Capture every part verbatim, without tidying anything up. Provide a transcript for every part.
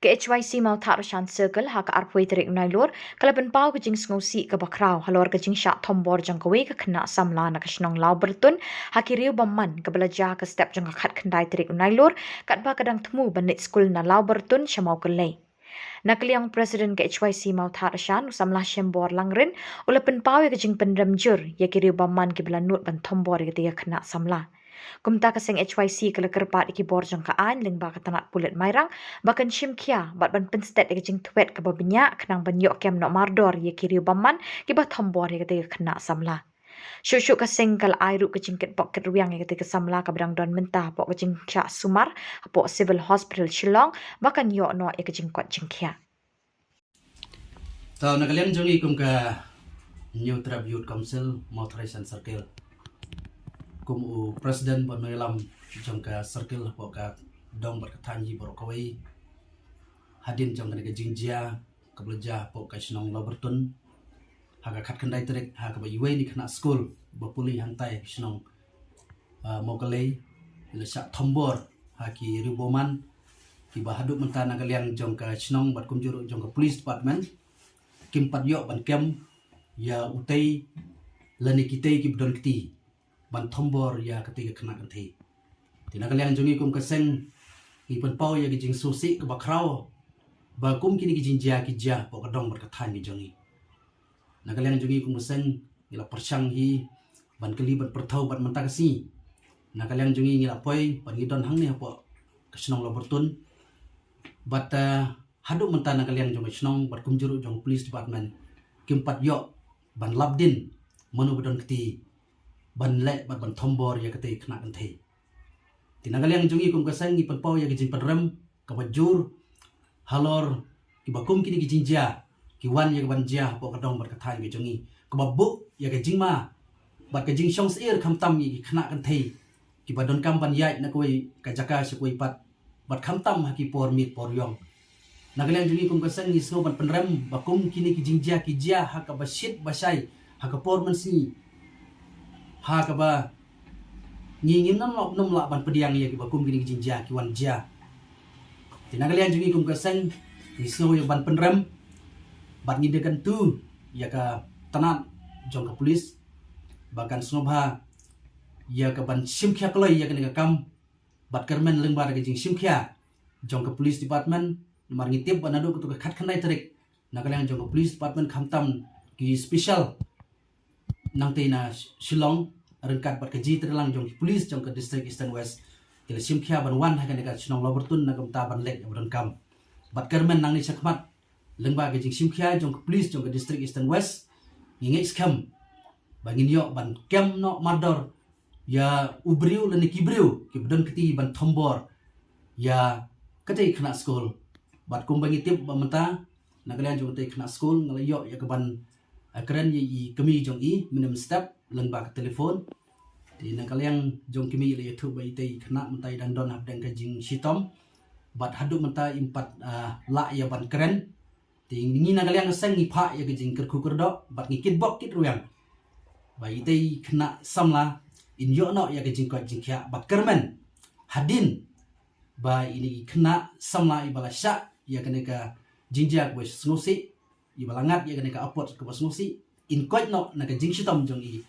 Ka H Y C Mawthadraishan Circle ha ka arphew tarik u Nailur ka la pynpaw ka jingsngewsih kaba khraw halor ka jingshah thombor jong kawei ka khynnah samla na ka shnong Lawbyrtun ha ki riew bymman, kaba la jia ha ka step jong ka khatkhyndai tarik u Nailur, katba ka dang thmu ban leit skul na Lawbyrtun sha Mawkalei. Na ka liang u President ka H Y C Mawthadraishan, u samla Shembor Langrin, u la pynpaw ïa ka jingpynrem jur ïa ki riew bymman kiba la nud ban thombor ïa katei ka khynnah samla. Kumta ka seng H Y C ka la kyrpad ïa ki bor jong ka aiñ lyngba ka tnat pulit Mairang ba kan shim khia bad ban pynstet ïa ka jingthwet kaba bniah khnang ban ïoh kem noh mardor ïa ki riew bymman kiba thombor ïa katei ka khynnah samla. Shuh shuh ka seng ka la ai ruh ka jingkitbok kitrwiang ïa katei ka samla kaba dang don mynta hapoh ka jingshah sumar hapoh Civil Hospital Shillong ba kan ïoh noh ïa ka jingkoit jingkhiah. To, na ka liang jong ngi kum ka Hynñiewtrep Youth Council Mawthadraishan Circle, kum u President bad nongïalam jong ka Circle hapoh ka dong bad ka thaiñ hi baroh kawei, hadien jong kane ka jingjia kaba la jia hapoh ka shnong Lawbyrtun ha ka khatkhyndai tarik, ha kaba iwei na ki khynnah skul ba pule hangtai ha ka shnong ah, Mawkalei, i la shah thombor ha ki riew bymman, kiba haduh mynta na ka liang jong ka shnong bad kumjuh ruh jong ka Police Department kim pat ïoh ban kem ïa utei lane kitei kiba don kti ban thombor ïa katei ka khynnah kynthei. Te na ka liang jong ngi kum ka seng ngi pynpaw ïa ka jingsngewsih kaba khraw ba kum kine ki jingjia ki jia hapoh ka dong bad ka thaiñ ka jong ngi. Na ka liang jong ngi kum ka seng ngi la pyrshang hi ban kylli ban pyrthew bad mynta ka sngi na ka liang jong ngi ngi la poi bad ngi don hangne hapoh ka shnong Lawbyrtun. Bad, eh, haduh mynta na ka liang jong ka shnong bad kumjuh ruh jong ka Police Department kim pat ïoh ban lap dien mano ba don kti ban leh bad ban thombor ïa katei ka khynnah kynthei. Te na ka liang jong ngi kum ka seng ngi pynpaw ïa ka jingpynrem kaba jur halor kiba kum kine ki jingjia ki wan ïa ka ban jia hapoh ka dong bad ka thaiñ ka jong ngi, kaba buh ïa ka jingma bad ka jingshong syier khamtam ïa ki khynnah kynthei kiba donkam ban ïaid na kawei ka jaka sha kawei pat bad khamtam ha ki por miet por ïong. Na ka liang jong ngi kum ka seng ngi sngew ban pynrem ba kum kine ki jingjia ki jia ha kaba shit ba shai, ha ka por mynsngi, ha kaba ngi ngim nang lah, nang lah ban pdiang ïa kiba kum kine ki jingjia ki wan jia. Te na ka liang jong ngi kum ka seng ngi sngew ïa ban pynrem bad ngi da kyntu ïa ka tnat jong ka police ba kan sngewbha ïa ka ban shim khia kloi ïa kane ka kam bad kyrmen lyngba da ka jingshim khia jong ka Police Department. Namar ngi tip ba naduh katto ka khatkhyndai tarik na ka liang jong ka Police Department khamtam ki special nangtei na Shillong ryngkat bad ka jingtreilang jong ki police jong ka District Eastern West ki la shim khia ban wan ha kane ka shnong Lawbyrtun na ka bynta ban leit ïa ba donkam. Bad kyrmen nangne shakhmat lyngba ka jingshim khia jong ka police jong ka District Eastern West ngi ngeit skhem ba ngin ïoh ban kem noh mardor ïa u briew lane ki briew kiba don kti ban thombor ïa katei ka khynnah skul. Bad kumba ngi tip ba mynta na ka liang jong katei ka khynnah skul nga la ïoh ïa ka ban, eh, kren ïa i kmie jong i mynne mynstep lyngba ka telephone. Te na ka liang jong i kmie i la ïathuh ba itei i khynnah mynta i dang don hapdeng ka jingshitom bad haduh mynta im pat, ah, lah ïa ban kren. Te ngi na ka liang ka seng ngi phah ïa ka jingkyrkhu kyrdoh bad ngi kitbok kitrwiang ba itei i khynnah samla in ïoh noh ïa ka jingkoit jingkhiah bad kyrmen hadien ba ine i khynnah samla iba la shah ïa kane ka jingjia kaba sngewsih, iba la ngat ïa kane ka apot kaba sngewsih, in koit noh na ka jingshitom jong i.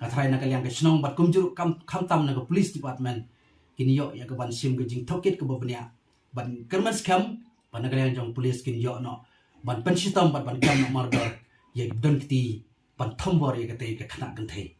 Nga tharai na ka liang ka shnong bad kumjuh ruh kam, khamtam na ka Police Department kin ïoh ïa ka ban shim ka jingtohkit kaba bniah ban kyrmen skhem ba na ka liang jong police kin ïoh noh ban pynshitom bad ban kem noh mardor ïa kiba don kti ban thombor ïa katei ka khynnah kynthei.